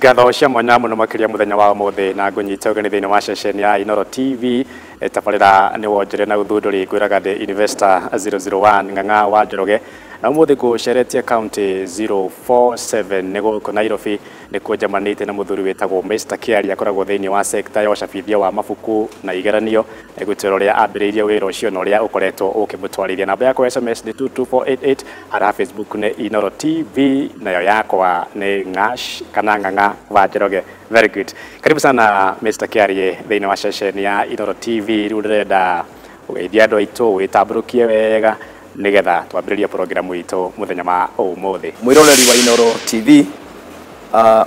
Ngatho cia mwanya muno makiria muthenya wa umuthi na ngunyita ugeni thiini wa ceceni ya Inooro TV. Tabarira ni wonjore na uthunduri ngwiraga The Investor 001 Ng'ang'a wa Njoroge, na umuthi nguceretie county 047 ni guku Nairobi, nikuo njamanite na muthuri witagwo Mr Kiarie, akoragwo thiini wa sector ya ucabithia wa mabuku na igeranio. Egwitwira uria ambiriirie wira ucio na uria ukoretwo ukimutwarithia. Namba yakwa SMS ni 22488, hara Facebook ni Inooro TV, nayo yakwa ni Ngash kana Ng'ang'a wa Njoroge. Very good. Karibu sana Mr Kiarie thiini wa ceceni ya Inooro TV. Riu ndirenda ugeithia andu aitu, witambũrũkie wega nigetha twambĩrĩrie programu itũ mũthenya wa ũmũthĩ. Mwĩroreri wa Inooro TV,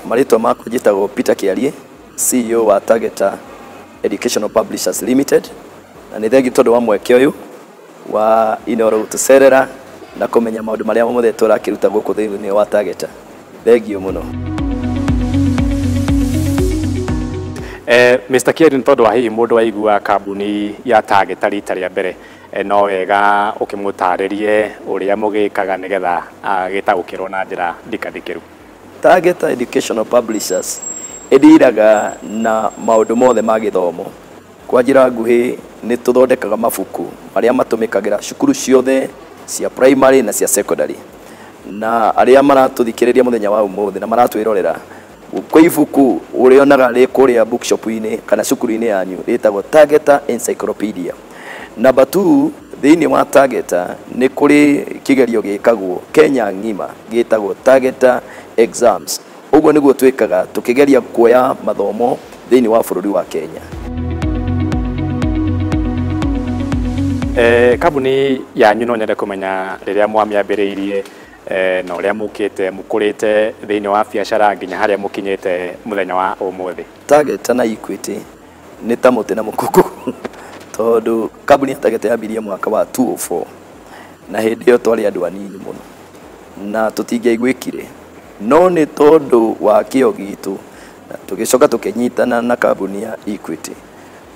marĩtwa makwa njĩtagwo Peter Kiarie, CEO wa Targeta Educational Publishers Limited, na nĩ thengiũ tondũ wa mweke ũyũ wa Inooro gũtũcerera na kũmenya maũndũ marĩa mothe tũrakĩruta gũkũ thĩinĩ wa Targeta. Thengiũ mũno. Mr Kiarie, nĩ tondũ wa hihi mũndũ waigua kambuni ya Targeta rita rĩa mbere, no wega ũkĩmũtarĩrie ũrĩa mũgĩkaga nĩgetha agĩtaũkĩrwo na njĩra ndikandikĩru. Targeta Educational Publishers ĩndiraga na maũndũ mothe ma gĩthomo. Kwa njĩra nguhĩ nĩ tũthondekaga mabuku marĩa matũmĩkagĩra cukuru ciothe cia primary na cia secondary. Na arĩa maratũthikĩrĩria mũthenya wa ũmũthĩ na maratwĩrorera, kwĩ ibuku ũrĩonaga rĩ kũrĩa bookshop-inĩ kana cukuru-inĩ yanyu rĩtagwo Targeta Encyclopedia. Number 2, thĩinĩ wa Targeta nĩ kũrĩ kĩgerio gĩkagwo Kenya ng'ima gĩtagwo Targeta Exams. Ũguo nĩguo twĩkaga tũkĩgeria kuoya mathomo thĩinĩ wa bũrũri wa Kenya. Kambuni yanyu no nyende kũmenya rĩrĩa mwamĩambĩrĩirie, na ũrĩa mũkĩte mũkũrĩte thĩinĩ wa biacara nginya harĩa mũkinyĩte mũthenya wa ũmũthĩ. Targeta na Equity nĩ ta mũtĩ na mũkũkũ, tondũ kambuni ya Targeta yambirie mwaka wa 2004, na hĩndĩ ĩyo twarĩ andũ anini mũno na tũtingĩaiguĩkire, no nĩ tondũ wa kĩo gitũ na tũgĩcoka tũkĩnyitana na kambuni ya Equity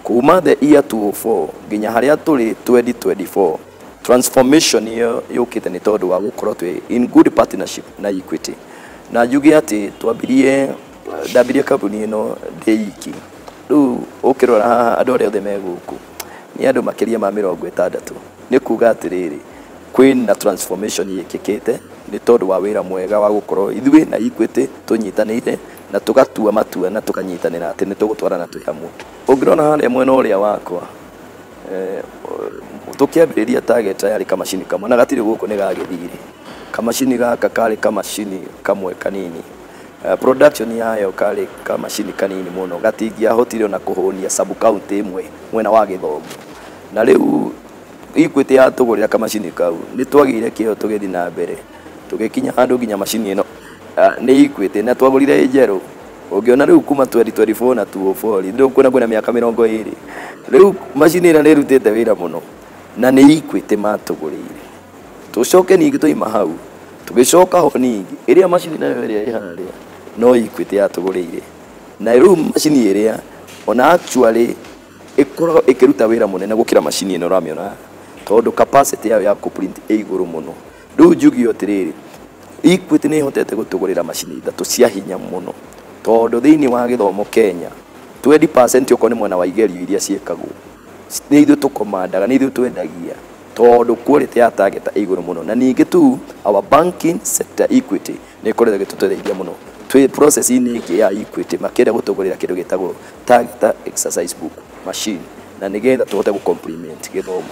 kuma the year 2004 nginya harĩa tũrĩ 2024. Transformation ĩyo yũkĩte nĩ tondũ wa gũkorwo twĩ in good partnership na Equity. Na njuge atĩ ndambirie kambuni ĩno ndĩ iki. Rĩu ũkĩrora haha andũ arĩa othe me gũkũ nĩ andũ makĩria ma 60. Nĩ kuga atĩrĩrĩ, kwĩna transformation yĩkĩkĩte nĩ tondũ wa wĩra mwega wa gũkorwo ithuĩ na Equity tũnyitanĩire na tũgatua matua na tũkanyitanĩra atĩ nĩ tũgũtwarana twĩ hamwe. Ũngĩrora harĩa mwena ũrĩa wakwa, tũkĩambĩrĩria Targeta yarĩ kamacini kamwe na gatirĩ gũkũ nĩ gagĩthire. Kamacini gaka karĩ kamacini kamwe kanini. Production yayo karĩ kamacini kanini mũno, gatingĩahotire ona kũhũnia sub county ĩmwe mwena wa gĩthomo. Na rĩu Equity yatũgũrĩra kamacini kau, nĩ twagĩire kĩo tũgĩthiĩ na mbere tũgĩkinya handũ nginya macini ĩno nĩ Equity na twagũrire njerũ. Ũngĩona rĩu kuma 2024 na 2004, rĩu kwĩna mĩaka 20. Rĩu macini ĩno nĩ ĩrutĩte wĩra mũno na nĩ Equity matũgũrĩire. Tũcoke ningĩ twaima hau tũgĩcoka ho ningĩ ĩrĩa macini nayo ĩrĩa ĩ harĩa no Equity yatũgũrĩire. Na rĩu macini ĩrĩa ona actually ĩkoragwo ĩkĩruta wĩra mũnene gũkĩra macini ĩno ũramĩona, tondũ capacity yayo ya kũprint ĩ igũrũ mũno. Rĩu njuge atĩrĩrĩ, Equity nĩ ĩhotete gũtũgũrĩra macini ithatũ cia hinya mũno, tondũ thĩinĩ wa gĩthomo Kenya 20% okorwo nĩ mwena wa igerio iria ciĩkagwo nĩ ithuĩ tũkomandaga, nĩ ithuĩ twendagia, tondũ quality ya Targeta ĩ igũrũ mũno. Na ningĩ tu our banking sector Equity nĩ ĩkoretwo ĩgĩtũteithia mũno. Twĩ process-inĩ ĩngĩ ya Equity makĩenda gũtũgũrĩra kĩndũ gĩtagwo Targeta exercise book machine, na nĩgetha tũhote gũ-complement gĩthomo.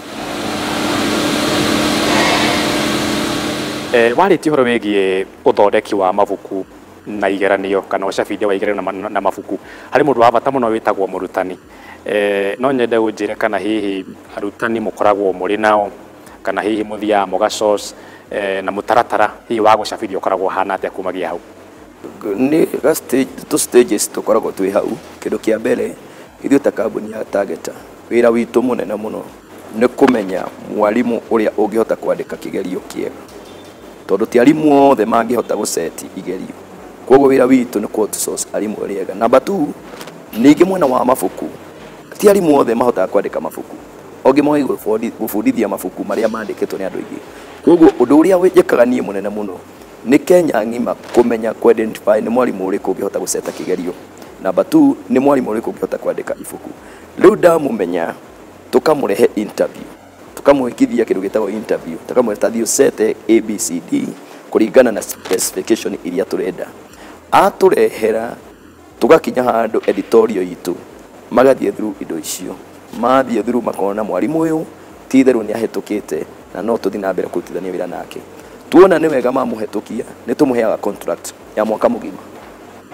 Warĩtie ũhoro wĩgiĩ ũthondeki wa mabuku na igeranio kana ũcabithia wa igeranio na mabuku, harĩ mũndũ wa bata mũno wĩtagwo mũrutani. No nyende ũnjĩre kana hihi arutani mũkoragwo mũrĩ nao, kana hihi mũthiaga mũga source, na mũtaratara hihi wa gũcabithia ũkoragwo ũhana atĩa kumagia hau? Nĩ ga stage, tũ stages tũkoragwo twĩ hau. Kĩndũ kĩa mbere ithuĩ ta kambuni ya Targeta wĩra witũ mũnene mũno nĩ kũmenya mwarimũ ũrĩa ũngĩhota kwandĩka kĩgerio kĩega, tondũ ti arimũ othe mangĩhota gũceti igerio. Koguo wĩra witũ nĩ kũ outsource arimũ arĩa ega. Number 2, ningĩ mwena wa mabuku, ti arimũ othe mahotaga kwandĩka mabuku, ongĩ moĩ gũbundithia mabuku marĩa mandĩkĩtwo nĩ andũ aingĩ. Koguo ũndũ ũrĩa njĩkaga niĩ mũnene mũno Nĩ Kenya ng'ima kũmenya kũ identify nĩ mwarimũ ũrĩkũ ũngĩhota gũceta kĩgerio. Number 2 nĩ mwarimũ ũrĩkũ ũngĩhota kwandĩka ibuku. Rĩu ndamũmenya tũkamũrehe interview, tũkamwĩkithia kĩndũ gĩtagwo interview, tũkamwĩra tathiĩ ũcete ABCD kũringana na specification iria tũrenda. Atũrehera tũgakinya handũ editorial itũ magathiĩ through indo icio, mathiĩ through makona mwarimũ ũyũ ti itherũ nĩ ahĩtũkĩte na no tũthiĩ na mbere kũrutithania wĩra nake. Tuona nĩ wega mamũhetũkia nĩ tũmũheaga contract ya mwaka mũgima.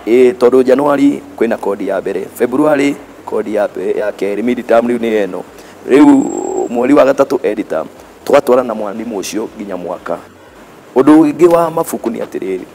Ĩ tondũ January kwĩna kodi ya mbere, February kodi ya kerĩ, mid-term rĩu nĩ ĩno, rĩu mweri wa gatatũ end term, tũgatwara na mwarimũ ũcio nginya mwaka. Ũndũ ũngĩ wa mabuku nĩ atĩrĩrĩ,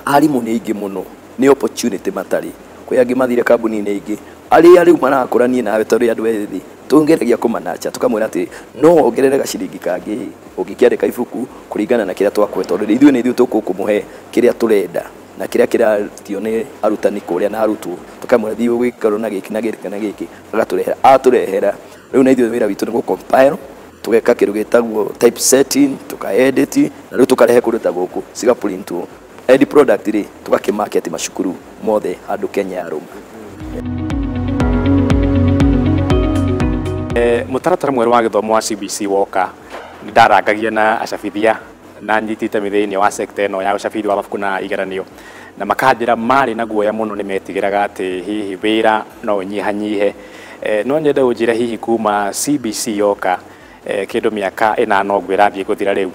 arimũ nĩ aingĩ mũno, nĩ opportunity matarĩ. Kwĩ angĩ mathire kambuni-inĩ ingĩ, arĩa rĩu marakũra niĩ nawe tũrĩ andũ ethĩ, tũngeragia kũmanacha tũkamwĩra atĩ no wongerere gaciringi kangĩ ũngĩkĩandĩka ibuku kũringana na kĩrĩa twakũhe, tondũ ithuĩ nĩ ithuĩ tũkũmũhe kĩrĩa tũrenda na kĩrĩa kĩratio nĩ arutani kũrĩa na arutwo, tũkamwĩra thiĩ ũgĩkorwo na gĩkĩ na gĩkĩ na gĩkĩ, agatũrehera. Atũrehera rĩu na ithuĩ wĩra witũ nĩ gũ-compile, tũgeka kĩndũ gĩtagwo typesetting, tũka-edit na rĩu tũkarehe kũndũ ta gũkũ cigaprintwo. End product rĩ tũgakĩmarket macukuru mothe handũ Kenya yarũma. Mũtaratara mwerũ wa gĩthomo wa CBC woka nĩ ndarangagia na acabithia na nyitĩte thĩinĩ wa sector ĩno ya ũcabithia wa mabuku na igeranio, na makanjĩra marĩ na guoya mũno, nĩ metigĩraga atĩ hihi wĩra no ũnyihanyihe. No nyende ũnjĩre hihi kuma CBC yoka kĩndũ mĩaka ĩnana ũguo ĩrathiĩ gũthira rĩu,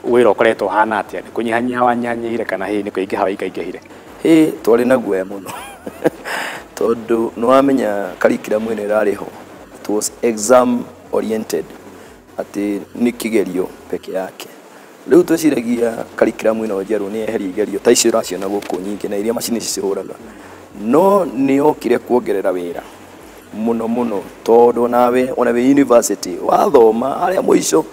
wĩra ũkoretwo ũhana atĩa? Nĩ kũnyihanyiha wanyihanyihire kana hihi nĩ kũingĩha waingaingĩhire? Ĩ twarĩ na guoya mũno tondũ nĩ wamenya curriculum ĩno ĩrarĩ ho, it was exam oriented, atĩ nĩ kĩgerio peke yake. Rĩu twĩciragia curriculum ĩno njerũ nĩ yeheria igerio ta icio ũraciona gũkũ nyingĩ na iria macini ici cihũraga, no nĩ yokire kuongerera wĩra mũno mũno, tondũ nawe ona wĩ university wathoma harĩa mũico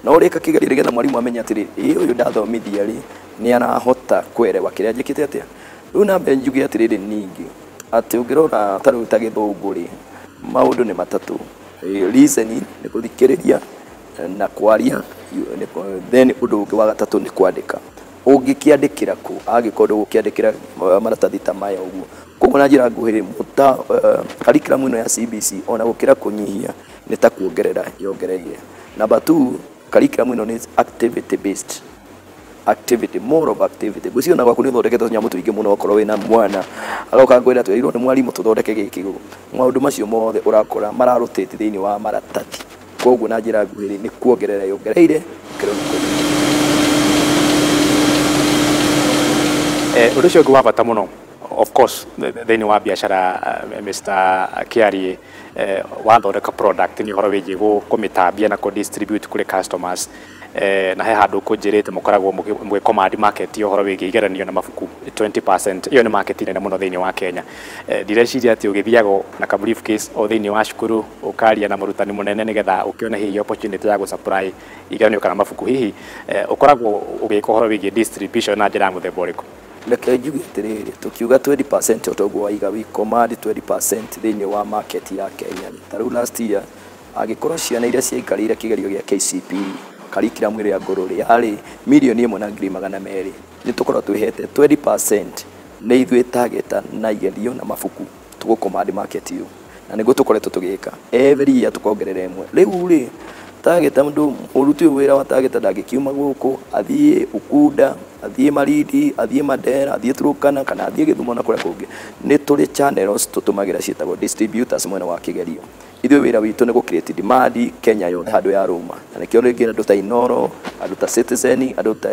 na ũrĩka kĩgerio nĩgetha mwarimũ amenye atĩrĩ, ĩ ũyũ ndathomithia rĩ nĩ arahota kũerewa kĩrĩa njĩkĩte atĩa. Rĩu nambe njuge atĩrĩrĩ ningĩ atĩ ũngĩrora ta rĩu ta gĩthũngũ rĩ, maũndũ nĩ matatũ: listening nĩ gũthikĩrĩria na kwaria, then ũndũ ũngĩ wa gatatũ nĩ kwandĩka. Ũngĩkĩandĩkĩra kũ angĩkorwo ndũgũkĩandĩkĩra maratathi ta maya ũguo? Koguo na njĩra nguhĩ curriculum ĩno ya CBC ona gũkĩra kũnyihia nĩ ta kuongerera yongereire. Number 2, curriculum ĩno nĩ activity based, activity, more of activity. Ngwĩciria ona gwaku nĩ ũthondekete tũnyamũ tũingĩ mũno, okorwo wĩna mwana agoka ngwĩra twĩrirwo nĩ mwarimũ tũthondeke gĩkĩ gũkũ, maũndũ macio mothe ũrakora mararotate thĩinĩ wa maratathi. Koguo na njĩra nguhĩ nĩ kuongerera yongereire gũkĩra ona kũnyihia. Ũndũ ũcio ũngĩ wa bata mũno of course thĩinĩ wa biacara, Mr. Kiarie, wathondeka product nĩ ũhoro wĩgiĩ kũmĩtambia na kũ-distribute kũrĩ customers, na he handũ kũnjĩrĩte mũkoragwo mũgĩ command market ũhoro wĩgiĩ igeranio na mabuku 20%. Ĩyo nĩ market nene mũno thĩinĩ wa Kenya. Ndireciria atĩ ũgĩthiaga na ka briefcase o thĩinĩ wa cukuru ũkaria na mũrutani mũnene nĩgetha ũkĩone hihi opportunity ya gũ-supply igeranio kana mabuku, hihi ũkoragwo ũgĩka ũhoro wĩgiĩ distribution na njĩra ya mũthemba ũrĩkũ? Reke njuge atĩrĩrĩ, tũkiuga 20% o toguo waiga, we command 20% thĩinĩ wa market ya Kenya. Ta rĩu last year angĩkorwo ciana iria ciaikarĩire kĩgerio gĩa KCPE curriculum ĩrĩa ngũrũ rĩ yarĩ 1,100,200, nĩ tũkorwo twĩhete 20% nĩ ithuĩ tageta na igerio na mabuku tũgũ command market ĩyo, na nĩguo tũkoretwo tũgĩka every year tũkongerera ĩmwe. Rĩu rĩ tageta mũndũ mũruti ũyũ wĩra wa tageta ndangĩkiuma gũkũ athiĩ Ukunda, athiĩ Malindi, athiĩ Mandera, athiĩ Turkana kana athiĩ Gĩthumo na kũrĩa kũngĩ. Nĩ tũrĩ channels tũtũmagĩra ciĩtagwo distributors mwena wa kĩgerio. Ithuĩ wĩra witũ nĩ gũ create demand Kenya yothe handũ ya Roma, na nĩkĩo rĩngĩ andũ ta Inoro, andũ ta Citizen, andũ ta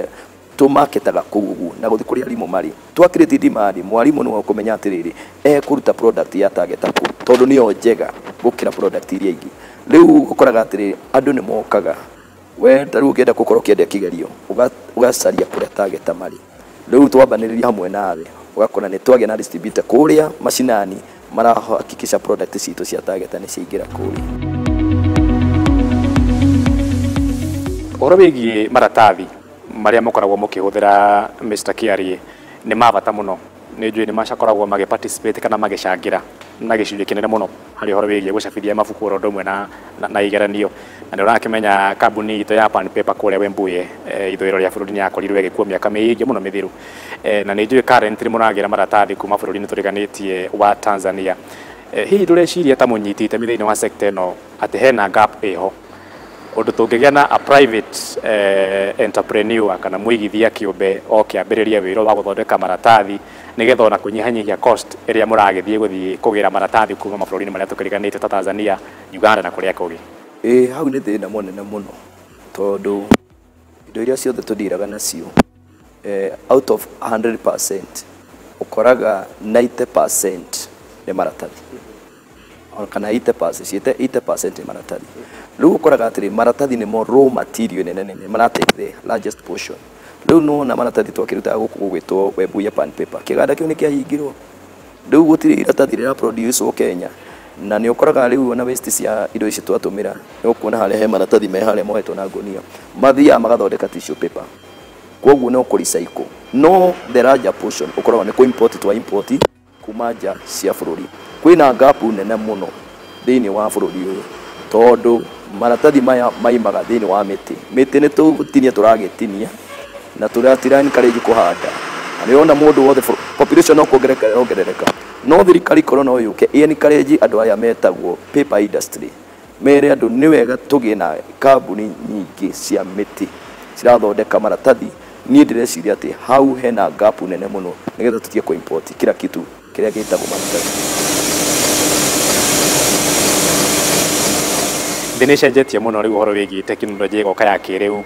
tũmaketaga kũu ũguo na gũthiĩ kũrĩa arimũ marĩ. Twa create demand, mwarimũ nĩwe ũkũmenya atĩrĩrĩ ekũruta product ya tageta kũ, tondũ nĩyo njega gũkĩra product iria ingĩ. Rĩu ũkoraga atĩrĩrĩ andũ nĩ mokaga, we ta rĩu ũngĩenda gũkorwo ũkĩendia kĩgerio ũgacaria kũrĩa tageta marĩ. Rĩu twambanĩrĩria hamwe nawe ũgakora nĩ twagĩa na distributor kũrĩa macinani marahakikisha product citũ cia tageta nĩ ciaingĩra kũrĩa. Ũhoro wĩgiĩ maratathi marĩa mũkoragwo mũkĩhũthĩra Mr. Kiarie nĩ ma bata mũno, nĩ njũĩ nĩ makoragwo magĩ participate kana magĩcangĩra na gĩcunjĩ kĩnene mũno harĩ ũhoro wĩgiĩ gũcabithia mabuku oro ũndũ ũmwe na igeranio. Na nĩ ũrakĩmenya kambuni itũ ya Pan Paper kũrĩa Wembuye, ithũĩro rĩa bũrũri, nĩ yakorirwo ĩgĩkuo mĩaka mĩingĩ mũno mĩthiru. Na nĩ njũĩ currently mũragĩra maratathi kuma bũrũri-inĩ tũriganĩtie wa Tanzania. Hihi ndũreciria ta mũnyiti itemi thĩinĩ wa sector ĩno atĩ hena gap ĩho, ũndũ tũngĩgĩa na a private entrepreneur kana mũigithia kĩũmbe o kĩambĩrĩria wĩra wa gũthondeka maratathi, nĩgetha ona kũnyihanyihia cost ĩrĩa mũragĩthiĩ gũthiĩ kũgĩra maratathi kuma mabũrũri-inĩ marĩa tũkĩriganĩtie ta Tanzania, Uganda na kũrĩa kũngĩ? Ĩĩ, hau nĩ thĩna mũnene mũno, tondũ indo iria ciothe tũndiraga nacio, out of 100% ũkoraga 90% nĩ maratathi, ona kana 80%, ciĩte 80% nĩ maratathi. Rĩu ũkoraga atĩrĩ, maratathi nĩmo raw material nene nene maratake the largest portion. Rĩu nĩwona maratathi twakĩrutaga gũkũ gũgwĩtwo Webuye Pan Paper, kĩganda kĩu nĩ kĩahingirwo. Rĩu gũtirĩ iratathi rĩra produce Kenya, na nĩ ũkoraga rĩu ona waste cia indo ici twatũmĩra, nĩ ũkuona harĩa he maratathi me harĩa mohetwo na ngũnia, mathiaga magathondeka tissue paper, koguo no kũ recycle. No the larger portion ũkoragwo nĩ kũ import, twa import kuma nja cia bũrũri. Kwĩna gap nene mũno thĩinĩ wa bũrũri ũyũ, tondũ maratathi maya maimaga thĩinĩ wa mĩtĩ. Mĩtĩ nĩ tũgũtinia tũragĩtinia na tũratira encourage kũhanda, na nĩ ũrona mũndũ wothe population no kuongerereka ĩrongerereka. No thirikari korwo no yũke encourage andũ aya metagwo paper industry, mere andũ nĩ wega tũgĩe na kambuni nyingĩ cia mĩtĩ cirathondeka maratathi. Niĩ ndĩreciria atĩ hau hena gap nene mũno, nĩgetha tũtige kũ import kila kitu kĩrĩa gĩtagwo maratathi. Thĩ nĩ ĩcenjetie mũno rĩu, ũhoro wĩgiĩ tekinoronjĩ ĩgoka ya kĩrĩu.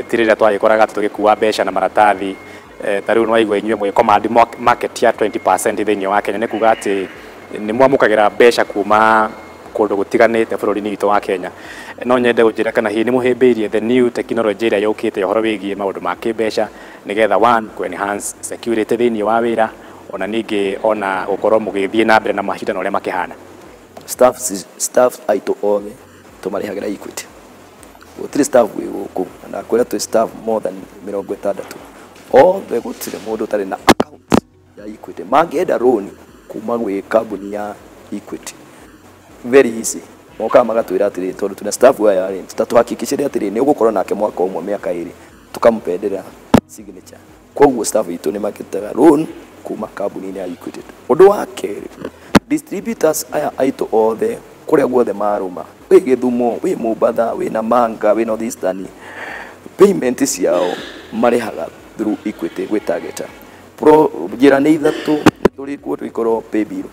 Ti rĩrĩa twagĩkoraga atĩ tũgĩkua mbeca na maratathi. Ta rĩu nĩwaigua inyuĩ mwĩ command market ya 20% thĩinĩ wa Kenya, nĩ kuga atĩ nĩ mwamũkagĩra mbeca kuma kũndũ gũtiganĩte bũrũri-inĩ witũ wa Kenya. No nyende gũnjĩra kana hihi nĩ mũhĩmbĩirie the new technology ĩrĩa yũkĩte ũhoro wĩgiĩ maũndũ ma kĩmbeca, nĩgetha one, kũ enhance security thĩinĩ wa wĩra, ona ningĩ ona gũkorwo mũgĩthiĩ na mbere na macindano ũrĩa makĩhana? Staff aitũ othe tũmarĩhagĩra Equity. Gũtirĩ staff wĩ gũkũ, na ndakwĩra twĩ staff more than 60 othe, gũtirĩ mũndũ ũtarĩ na account ya Equity. Mangĩenda loan kuma gwĩ kambuni ya Equity, very easy, mokaga magatwĩra atĩrĩ, tondũ tuna staff aya rĩ, tatuhakikishire atĩrĩ nĩ ũgũkorwo nake mwaka ũmwe, mĩaka 2, tũkamũpendera signature. Koguo staff itũ nĩ makĩtaga loan kuma kambuni-inĩ ya Equity. Ũndũ wa kerĩ, distributors aya aitũ othe kũrĩa guothe marũma, wĩ Gĩthumo, wĩ Mombatha, wĩ Namanga, wĩ North Eastern, payment ciao marĩhaga through Equity gwĩ Tegeta. Pro njĩra nĩ ithatũ, nĩ tũrĩ kuo tũikorwo paybill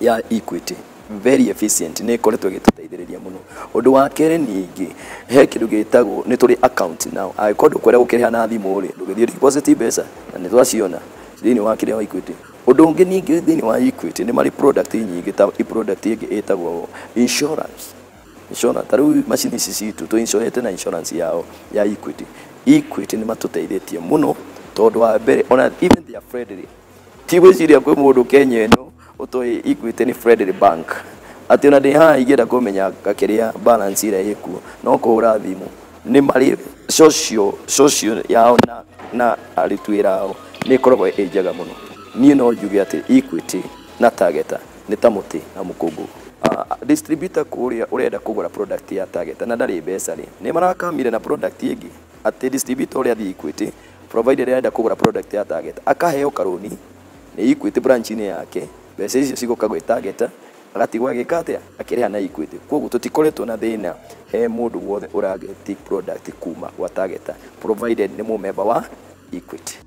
ya Equity, very efficient, nĩ ĩkoretwo ĩgĩtũteithĩrĩria mũno. Ũndũ wa kerĩ, ningĩ he kĩndũ gĩtagwo nĩ tũrĩ account now, angĩkorwo ndũkwenda gũkĩrĩha na thimũ rĩ, ndũgĩthiĩ deposit mbeca na nĩ twaciona thĩinĩ wa kĩrĩa wa Equity. Ũndũ ũngĩ ningĩ, thĩinĩ wa Equity nĩ marĩ product nyingĩ, ta product ĩngĩ ĩtagwo insurance. Ta rĩu macini ici citũ tũ na insurance yao ya Equity. Equity nĩ matũteithĩtie mũno, tondũ wa mbere ona even they are friendly. Ti gwĩciria kwĩ mũndũ Kenya ĩno ũtoĩ Equity nĩ friendly bank, atĩ ona ndĩ haha ingĩenda kũmenya kĩrĩa balance ĩrĩa ĩkuo, no kũhũra thimũ. Nĩ marĩ social yao na aruti wĩra ao nĩ ĩkoragwo ĩ njega mũno. Niĩ no njuge atĩ Equity na Tegeta nĩ ta mũtĩ na mũkũngũgũ. Distributor kũrĩa ũrenda kũgũra product ya Tegeta na ndarĩ mbeca rĩ, nĩ marakamire na product ĩngĩ, atĩ distributor ũrĩa athiĩ Equity, provided arenda kũgũra product ya Tegeta, akaheo karũni nĩ Equity branch-inĩ yake, mbeca icio cigoka gwĩ Tegeta, agatigwo agĩka atĩa, akĩrĩha na Equity. Koguo tũtikoretwo na thĩna he mũndũ wothe ũrageti product kuma gwa Tegeta, provided nĩ mũmemba wa Equity.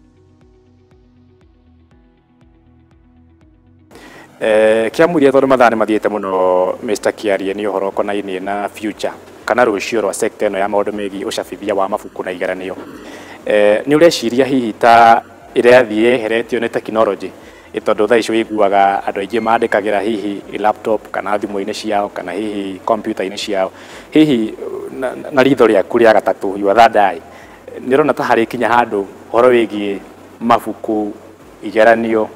Kĩamũria, tondũ mathaa nĩ mathiĩte mũno, Mr. Kiarie, nĩ ũhoro ũkonainie na future kana rũciũ rwa sector ĩno ya maũndũ megiĩ ũcabithia wa mabuku na igeranio. Nĩ ũreciria hihi ta ĩrathiĩ yeheretio nĩ technology, tondũ thaa ici wĩiguaga andũ aingĩ mandĩkagĩra hihi laptop kana thimũ-inĩ ciao kana hihi kompiuta-inĩ ciao, hihi na ritho rĩaku rĩa gatatũ, your third eye, nĩ ũrona ta harĩ kinya handũ ũhoro wĩgiĩ mabuku, igeranio,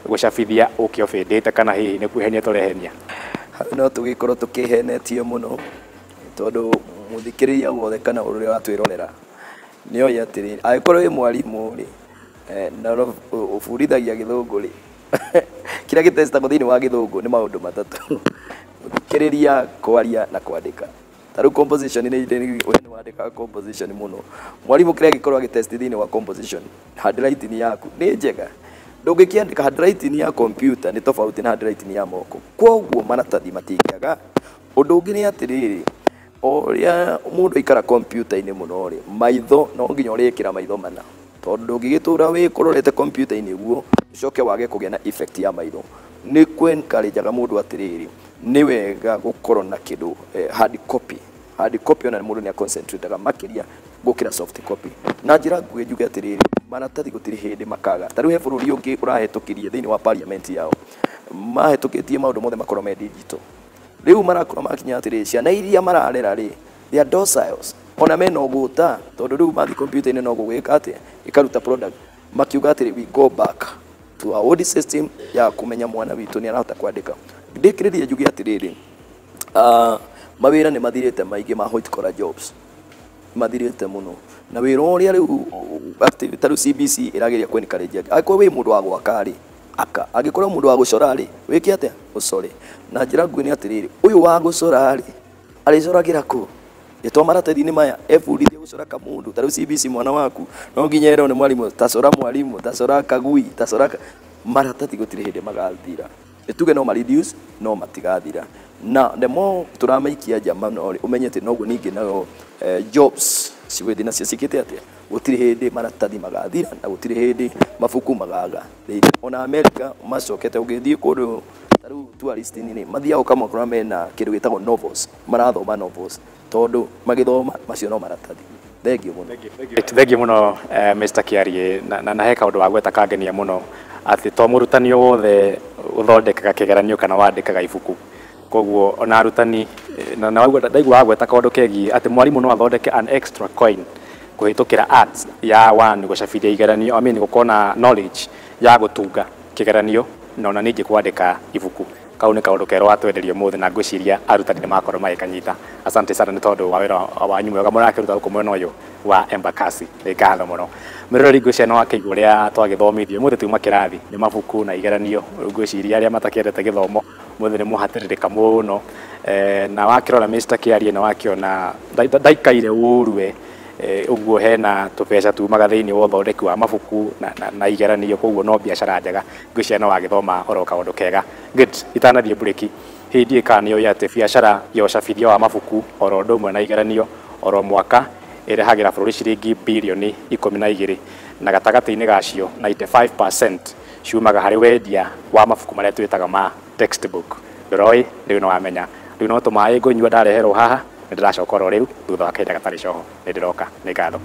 gũcabithia ũke ũbĩndĩte, kana hihi nĩ kwĩhenia tũrehenia? Hau no tũgĩkorwo tũkĩhenetio mũno, tondũ mũthikĩrĩria wothe kana ũrĩa ũratwĩrorera nĩ oĩ atĩrĩrĩ, angĩkorwo wĩ mwarimũ rĩ, na ũbundithagia gĩthũngũ rĩ, Kĩrĩa gĩtestagwo thĩinĩ wa gĩthũngũ nĩ maũndũ matatũ: gũthikĩrĩria, kwaria na kwandĩka. Ta rĩu composition nĩ we nĩ wandĩkaga composition mũno. Mwarimũ kĩrĩa angĩkorwo agĩtest thĩinĩ wa composition, handwriting yaku nĩ njega. Ndũngĩkĩandĩka handwriting ya computer nĩ tofauti na handwriting ya moko, koguo maratathi matingĩaga. Ũndũ ũngĩ nĩ atĩrĩrĩ, o ũrĩa mũndũ aikara kompiuta-inĩ mũno rĩ, maitho no nginya ũrĩkĩra maitho mana, tondũ ndũngĩgĩtũra wĩkũrorete kompiuta-inĩ ũguo ũcoke wage kũgĩa na effect ya maitho. Nĩ kwencourageaga mũndũ atĩrĩrĩ, nĩ wega gũkorwo na kĩndũ hard copy. Hard copy ona mũndũ nĩ aconcentrateaga makĩria gũkĩra soft copy. Na njĩra nguhĩ njuge atĩrĩrĩ, maratathi gũtirĩ hĩndĩ makaga. Ta rĩu he bũrũri ũngĩ ũrahĩtũkirie thĩinĩ wa parliament yao, mahĩtũkĩtie maũndũ mothe makorwo me digital. Rĩu marakorwo makinya atĩrĩrĩ, ciana iria mararera rĩ, they are docile, ona mena ũgũta, tondũ rĩu mathiĩ kompiuta-inĩ no gũgĩka atĩa, ĩkaruta product. Makiuga atĩrĩ, we go back to our old system ya kũmenya mwana witũ nĩ arahota kwandĩka. Ndĩkĩrĩrie njuge atĩrĩrĩ, mawĩra nĩ mathirĩte maingĩ ma white collar jobs, mathirĩte mũno, na wĩra ũrĩa rĩu active, ta rĩu CBC ĩrageria kũ encourage, angĩkorwo wĩ mũndũ wa gwaka rĩ, aka, angĩkorwo mũndũ wa gũcora rĩ, wĩke atĩa, ũcore. Na njĩra nguhĩ nĩ atĩrĩrĩ, ũyũ wa gũcora rĩ, arĩcoragĩra kũ? Ĩtwa maratathi-inĩ maya ebundithie gũcora kamũndũ. Ta rĩu CBC mwana waku no nginya erwo nĩ mwarimũ, tacora mwarimũ, tacora kagui, tacora maratathi gũtirĩ hĩndĩ magathira. Nĩ tuge no ma reduce no matigathira. Na the more tũramaikia nja mũno rĩ, ũmenye atĩ noguo ningĩ nayo jobs cigũthiĩ nacio cikĩte atĩa. Gũtirĩ hĩndĩ maratathi magathira na gũtirĩ hĩndĩ mabuku magaga. Ona America macokete, ũgĩthiĩ kũndũ ta rĩu tourist rĩ, mathiaga ũkamakora mena kĩndũ gĩtagwo novels, marathoma novels, tondũ magĩthoma macio no maratathi. Thengiũ mũno. Thengiũ mũno, Mr. Kiarie, na he kaũndũ wagweta kangenia mũno, atĩ to mũrutani o wothe ũthondekaga kĩgeranio kana wandĩkaga ibuku. Koguo ona arutani na ndaigua wagweta kaũndũ kegiĩ atĩ mwarimũ no athondeke an extra coin kũhĩtũkĩra arts ya one gũcabithia igeranio, I mean gũkorwo na knowledge ya gũtunga kĩgeranio na ona ningĩ kwandĩka ibuku. Kau nĩ kaũndũ kerũ watwenderia ũmũthĩ, na ngwĩciria arutani nĩ makorwo magĩkanyita. Asante sana nĩ tondũ wa wĩra wanyu mwega mũrakĩruta gũkũ mwena ũyũ wa Embakasi. Nĩ ngatho mũno. Mwĩroreri, ngwĩciria nĩ wakĩigua ũrĩa twagĩthomithio ũmũthĩ. Tuma kĩrathi nĩ mabuku na igeranio. Rĩu ngwĩciria arĩa matakĩendete gĩthomo ũmũthĩ nĩ mũhatĩrĩrĩka mũno. Na wakĩrora Mr. Kiarie na wakĩona ndaikaire ũru we ũguo hena tũbeca tumaga thĩinĩ wa ũthondeki wa mabuku na igeranio, koguo no biacara njega. Ngwĩciria no wagĩthoma oro kaũndũ kega. Good. Itanathiĩ mburĩki, hihi ndiũĩ kana nĩ ũĩ atĩ biacara ya ũcabithia wa mabuku oro ũndũ ũmwe na igeranio oro mwaka ĩrehagĩra bũrũri ciringi birioni 12, na gatagatĩ-inĩ gacio 95% ciumaga harĩ wendia wa mabuku marĩa twĩtaga ma textbook. Ndũroĩ? Rĩu nĩ wamenya. Rĩu no tũmaĩ ngũnyua ndareherwo haha. Nĩ ndĩracoka oro rĩu thutha wa kahinda gatarĩ coho. Nĩ ndĩroka. Nĩ ngatho.